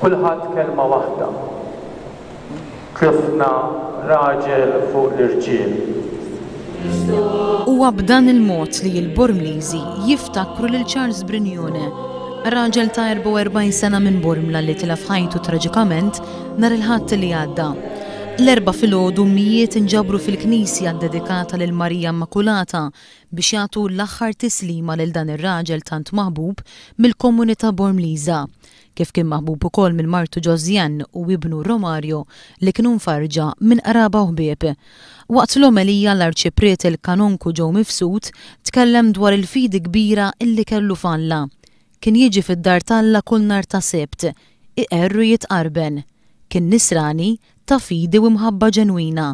Kulħadd kelma waħda. Tlifna raġel fuq l-irġiel. Huwa b'dan il-mod li l-Bormliżi jiftakru lil Charles Brignone, raġel ta' 44 sena minn Bormla li tilef ħajtu traġikament nhar il-Ħadd li għadda. L-Erbgħa filgħodu mijiet inġabru fil-knisja ddedikata lil Marija Immakulata biex jagħtu l-aħħar tislima lil dan ir-raġel tant maħbub mill-komunità Bormliża. Kif kien maħbub ukoll minn martu Josianne u ibnu Romario li kienu mfarrġa minn qraba u ħbieb. Waqt l-omelija l-Arċipriet il-Kanonku Joe Mifsud tkellem dwar il-fidi kbira illi kellu f'Alla. Kien jiġi fid-dar t'Alla kull nhar ta' Sibt, iqerr u jitqarben. Kien Nisrani ta' fidi u mħabba ġenwina.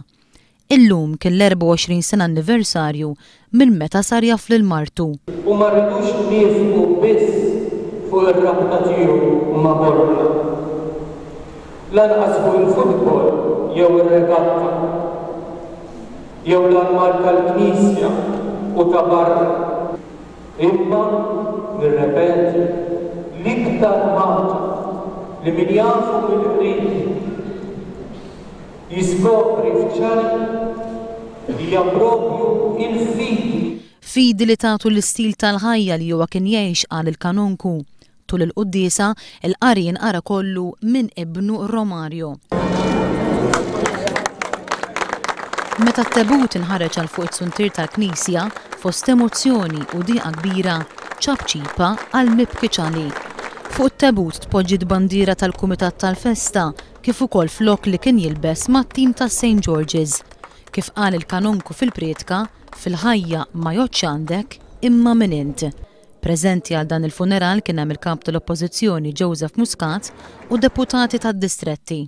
Illum kien l-24 sena anniversarju minn meta sar jaf lil martu. U ma rridux niefqu biss fuq ir-rabta tiegħu ma' Bormla. Lanqas fuq il-futbol jew ir-regatta. Jew l-armar tal-knisja u ta' barra. Imma, nirrepeti, l-iktar ħaġa li min jafu mill-qrib, Jiskopri f'Ċarli hija proprju il-fidi. Fidi li tagħtu l-istil tal-ħajja li huwa kien jgħix qal il-Kanonku. Tul il-quddiesa, il-qari inqara kollu minn ibnu Romario. Meta t-tebut inħareġ għal fuq it-suntier tal-knisja, fost emozzjoni u diqa kbira, ċapċipa għal mibki Ċali. Fuq it-tebut tpoġġiet bandiera tal-kumitat tal-festa kif ukoll flokk li kien jilbes mat-tim ta' St George's. Kif qal il-Kanonku fil-prietka, fil-ħajja ma jgħoddx għandek, imma min int. Preżenti għal dan il-funeral kien hemm il-Kap tal-Oppożizzjoni Joseph Muscat u deputati tad-distretti.